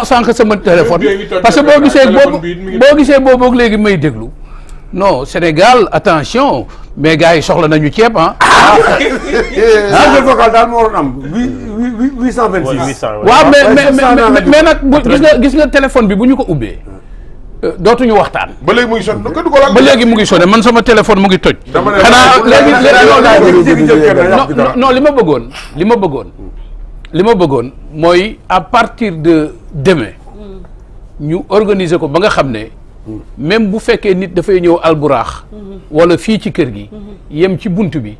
sànq sama téléphone parce que boo gisee boobu léegi may déglu non Sénégal attention mais gars yi soxla nañu ceeb ah. vocal daal moo waroon am 826. waaw mais nag gis nga téléphone bi bu ñu ko ubbee dootuñu waxtaan. ba léegi mu ngi sonné ba léegi mu ngi sonné man sama téléphone mu ngi toj. xanaa léegi non li ma bëggoon mooy à partir de demain ñu organiser ko ba nga xam ne même bu fekkee nit dafay ñëw alburaax wala fii ci kër gi yem ci bunt bi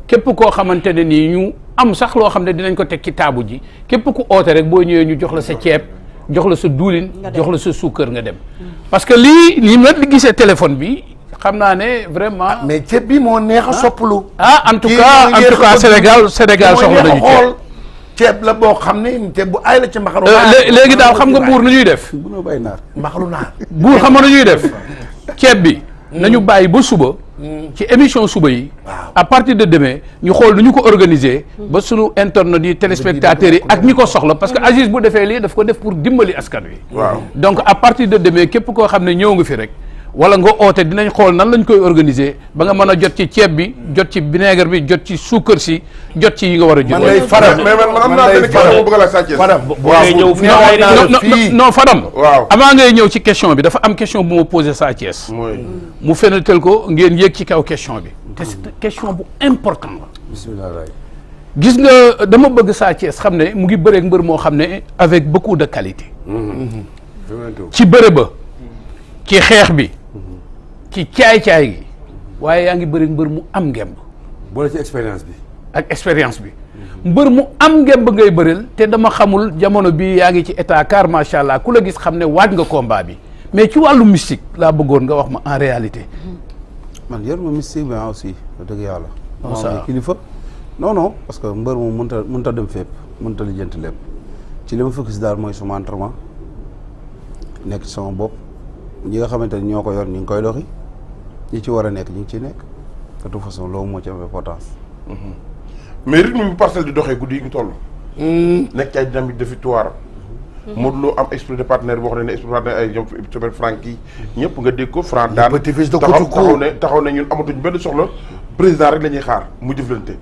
képp koo xamante ne nii ñu am sax loo xam ne dinañ ko teg ci taabu ji képp ku oote rek boo ñëwee ñu jox la sa ceeb jox la sa duulin jox la sa suukar nga dem parce que lii ma gisee téléphone bi xam naa ne vraiment mais ceeb bi moo neex a soppalu en tout cas Sénégal soxla nañu ceeb la boo xam ne ceeb bu ay la ci mbaxalu léegi daal xam nga buur nu ñuy def mbaxalu naar buur xam nga nu ñuy def ceeb bi nañu bàyyi ba suba ci émission suba yi à partir de demain ñu xool nu ñu ko organiser ba sunu internautes yi téléspectateurs yi ak ñi ko soxla parce que Aziz bu defee lii daf ko def pour dimbali askan wi donc à partir de demain képp koo xam ne ñëw nga fi rek wala nga oote dinañ xool nan lañ koy organiser ba nga mën a jot ci ceeb bi jot ci vinaigre bi jot ci suukar si jot ci yi nga war a jot. man am naa benn question bu bëgg la Sathiès. non Fadam. waaw avant ngay ñëw ci question bi dafa am question bu ma posé Sathiès. mu fenatal ko ngeen yéeg ci kaw question bi. te c'est question bu important la. bismillah. gis nga dama bëgg Sathiès xam ne mu ngi bëreeg mbër moo xam ne avec beaucoup de qualité. ci bëre ba. ci xeex bi. ci caay-caay gi waaye yaa ngi bëri mbër mu am ngemb boole ci expérience bi ak expérience bi mbër mu am ngemb ngay bëril te dama xamul jamono bi yaa ngi ci état car macha allah ku la gis xam ne waaj nga combat bi mais ci wàllu mystique laa bëggoon nga wax ma en réalité. man yor ma mystique bi aussi dëgg yàlla. non kilifa non parce que mbër moom mënta dem fépp mënta lijjanti lépp ci li ma focus daal mooy suma entraînement nekk ci sama bopp ñi nga xamante ni ñoo ko yor ñu ngi koy doxi ñi ci war a nekk ñu ngi ciy nekk de toute façon loolu moo ci am importance. mais rythme bi Parcelles di doxee guddi yi ngi toll. nekk ci ay dynamique de victoire. Modou Lo am esprit de partenaire boo xam ne esprit de partenaire ay ñoom Sëbër Franck yi ñëpp nga dégg ko Franc daan taxaw ne ñun amatuñ benn soxla président rek la ñuy xaar mu jëflante.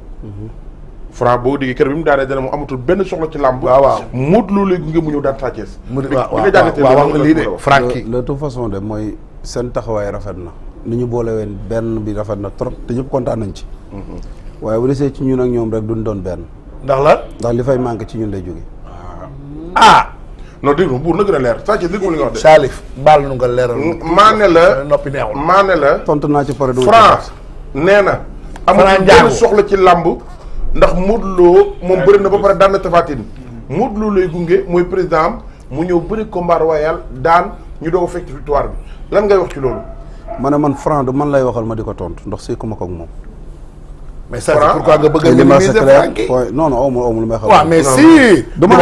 Franc boo déggee kër bi mu daanee dana mu amatul benn soxla ci làmb. waaw Modou Lo léegi nga mu ñëw daan Sa Thiès. waaw lii de Franck yi de toute façon de mooy seen taxawaay rafet na ni ñu boole ween benn bi rafet na trop te ñëpp kontaan nañ ci. waaye bu desee ci ñun ak ñoom rek duñ doon benn. ndax li fay manqué ci ñun lay jóge. non dégg nga buur na gën a leer Sa Thiès dégg nga li nga wax de. Salif baal nu nga leeral. maa ne la noppi neexul maa ne la. tontu naa ci pare. Franc nee na. amul benn soxla ci làmb ndax Modou Lo moom bëri na ba pare daan na Tapha Tine Modou Lo lay gunge mooy président am mu ñëw bëri combat royal daan ñu doog a fekk victoire bi lan ngay wax ci loolu. ma ne man Franc du man lay waxal ma di ko tontu ndax seeku ma ko ak moom. mais ça c'est pourquoi nga bëgg a minimiser Franck non aw ma lu may xam. waaw mais si. du ma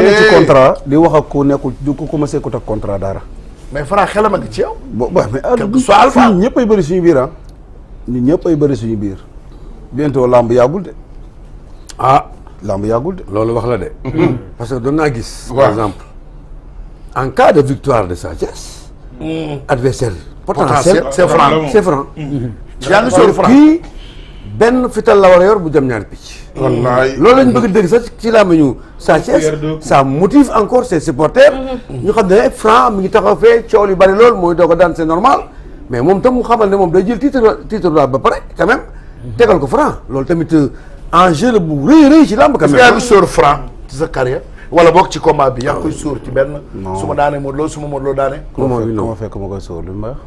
ne ci contrat di wax ak ku nekkul ku ma seekut ak contrat dara. mais Franc xelam ak ci yow. mais fii ñëpp ay bëri suñu biir ah. ñun ñëpp ay bëri suñu biir. bientôt lamb yàggul de. lamb yàggul de. loolu wax la de. parce que doon naa gis. par exemple en cas de victoire de Sa Thiès. adversaire potentiel c'est Franc. yaa ngi sóor Franc kii benn fital la war a yor bu jëm ñaari picc. wallaay loolu lañ bëgg dégg sax ci laa ñu Sa Thiès ça motive encore ses supporters. ñu xam ne Franc mi ngi taxaw fee coow li bari lool mooy doog a daan c'est normal mais moom tam mu xamal ne moom day jël titre ba pare quand même. tegal ko Franc loolu tamit enjeu la bu rëy ci làmb. quand même yaa ngi sóor Franc ci sa carrière wala boog ci combat bi yaa ngi koy sóor ci benn. su ma daanee Modou Lo su ma Modou Lo daanee. ma fekk ma koy sóor lu ma wax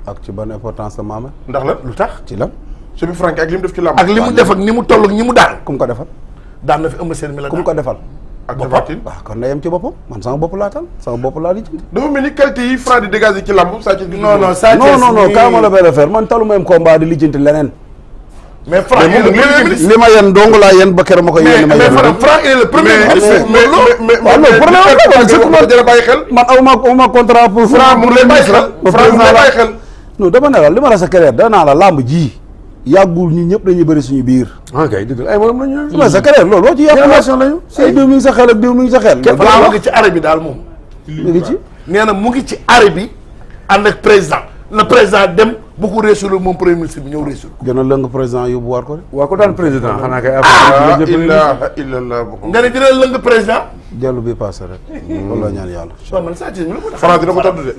ak ci ban importance la maame. ndax la lu tax ci lan. Sëbër Franck ak li mu def ci làmb. ak li mu def ak ni mu toll ak ñi mu daan. ku mu ko defal. daan na fi ëmb seen mi la ku mu ko defal. ak Tapha Tine waaw kon na yem ci boppam man sama bopp laa tal sama bopp laa di. dafa mel ni qualité yi Franc di dégager ci làmb Sa Thiès. non kaa ma la bay refaire man talu ma yem combat di lijjanti leneen. mais Franc li ma yen dong laa yen ba keroog ma koy yen. mais Franc il est le premier man aw ma contrat pour Franc mu lay bàyyi xel. non dama ne la li ma la sa carrière da naa la lamb ji yàggul ñi ñëpp dañuy bëri suñu biir. ah kay dëgg la ay morom lañu. mais sa carrière loolu loo ci yàq. génération lañu. ay diw mi ngi sa xel ak diw mi ngi sa xel. Franc mu ngi ci arrêt bi daal moom. mi ngi ci. nee na mu ngi ci arrêt bi ànd ak président na président dem bu ko réussir moom premier ministre bi ñëw réussir. gën a lëng président yóbbu war ko de. waa ko daan président xanaa kay. ah ilaha illallah. nga ne dina lëng président. dellu bi passé rek. loolu la ñaan yàlla. waaw man saa ci ñu la ko tax. Franc dina ko tontu de.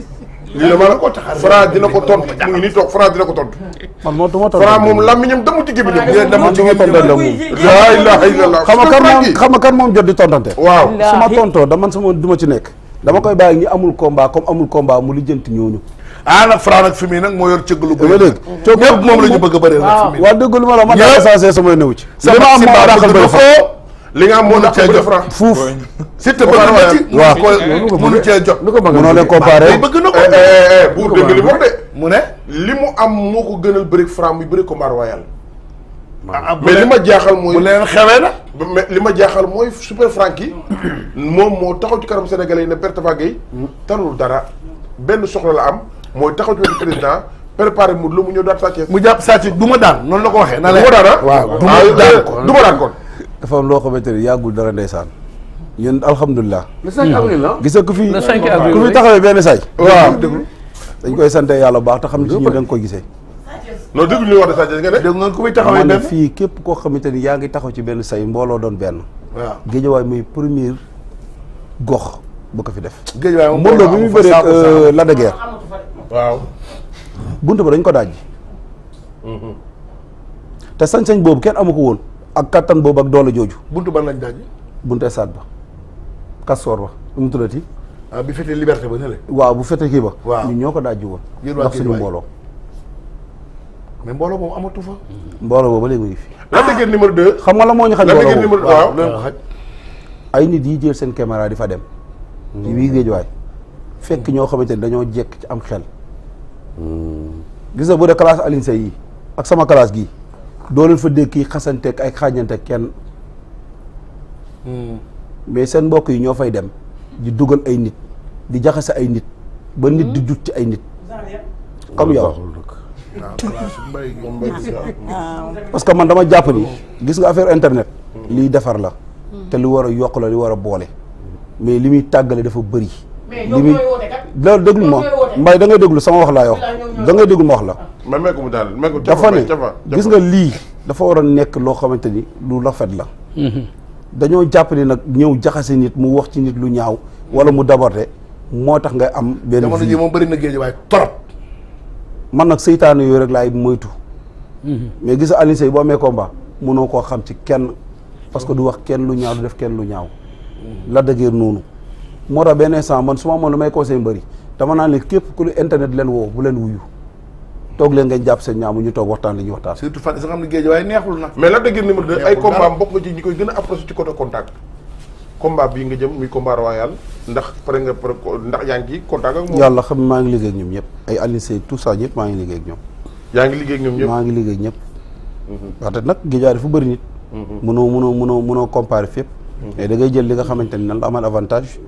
lii la ma la Franc dina ko tontu mu ngi nii toog Franc dina ko tontu. man moo tuma tontu. Franc moom làmmiñam damu ci gémmiñam. man tuma tontu la moom. laa ilaha illallah. xam nga kan moom jot di tontante. waaw. su ma tontoo da man sama du ma ci nekk. dama koy bàyyi ñi amul combat comme amul combat mu lijjanti ñooñu. ah nag Franc nag fi mu nag moo yor cëggalu dama dégg. ñëpp moom la ñu bëgg a bëree nag fi mu waa dégg lu ma la man daal essentiel samay néew ci. sama li ma am moo dàqal bëri fa. li nga am moo dàq bëri Franc. fuuf. Siteu bëgg na ci waaw mënu cee jot. lu ko bëgg mënoo leen comparé. bëgg na ko. buur dégg li mu wax de. mu ne. li mu am moo ko gënal bëri Franc muy bëri combat royal. ah mais li ma jaaxal mooy. bu leen xewee na. mais li ma jaaxal mooy super Franc yi moom moo taxaw ci kanam sénégalais yi ne Père Tapha Gueye tarul dara benn soxla la am mooy taxaw ci wetu président préparé mu lu mu ñëw daal Sa Thiès. mu jàpp saa ci du ma daan noonu la ko waxee. na du ma daan waaw du ma daan kon du ma daan kon. dafa am loo xamante ni yàggul dara ndeysaan ñun alhamdulilah. le 5 avril la. gis nga ku fi Le 5 avril, ku fi oui. taxawee benn say. waaw dañ koy sante yàlla bu baax te xam ne ci ñun da nga koy gisee. non dégg ñu wax de Sa Thiès nga ne. dégg nga ku muy taxawee man ne benn. fii képp koo xamante ni yaa ngi taxaw ci benn say mbooloo doon benn. waaw Géejawaay muy premier gox bu ko fi def. géej waaye moom Modou Lo bi muy bëree Lac de Guiers waaw. buntu ba dañ ko dajji. te sañ-sañ boobu kenn amu ko woon ak kattan boobu ak doole jooju buntu ban lañ daaj. buntu stade ba kastoor ba lu mu tuddati. ah bi fete liberté ba ne la. waaw bu fekkee kii ba. waaw ñun ñoo ko dajji woon. Yéen waa ndax suñu Géejawaay. mbooloo. mais mbooloo moom amatu fa. mbooloo boobu ba léegi mu ngi fi. Lac de Guiers numéro 2. xam nga la moo ñu xaj Lac de mbooloo Guiers boobu numéro waaw. loolu xaj. ay nit yi jël seen caméra di fa dem. ci biir Géejawaay fekk ñoo xamante ni dañoo jekk ci am xel. gis nga bu dee classe Alioune Seye yi ak sama classe gii doo leen fa dégg kii xasanteeg ay xaañanteeg kenn. mais seen mbokk yi ñoo fay dem di dugal ay nit di jaxase ay nit ba nit di jut ci ay nit. comme yow. waaw classe mbay moom mbay bi parce que man dama jàpp ni gis nga affaire internet. liy defar la. te lu war a yokk la li war a boole. mais li muy tàggale dafa bëri. li muy loolu déglu ma mbay da ngay déglu sama wax laa wax da ngay déglu ma wax la. mais mee ko mu daal mee ko. dafa ne gis nga lii dafa war a nekk loo xamante ni lu rafet la. dañoo jàpp ni nag ñëw jaxase nit mu wax ci nit lu ñaaw wala mu dabarte moo tax ngay am benn jamono ji vie. moom bëri na géej waaye trop. man nag seytaane yooyu rek laay moytu. mais gis nga Alioune Seye boo amee combat mënoo koo xam ci kenn parce que du wax kenn lu ñaaw du def kenn lu ñaaw. la dëgër noonu. moo tax benn instant man su ma amoon lu may conseil mbëri dama naan leen képp ku lu internet leen woo bu leen wuyu toog leen ngeen jàpp seen ñaamu ñu toog waxtaan li ñuy waxtaan. surtout fan sa xam ne géej waaye neexul nag. mais Lac de Guiers numéro 2 ay neexul combat dara. am bokk nga ci ñi koy gën a approché ci côté contact. combat bii nga jëm muy combat royal ndax pare nga pare ndax yaa ngi ci contact ak moom. yàlla xam maa ngi liggéey ak ñoom ñëpp ay Alioune Seye tout ça ñëpp maa ngi liggéey ak ñoom. yaa ngi liggéey ak ñoom ñëpp. maa ngi liggéey ak ñëpp. waxte nag géejawaay dafa bëri nit. mënoo comparer fépp. mais da ngay jël li nga xamante ni nan la amal avantage.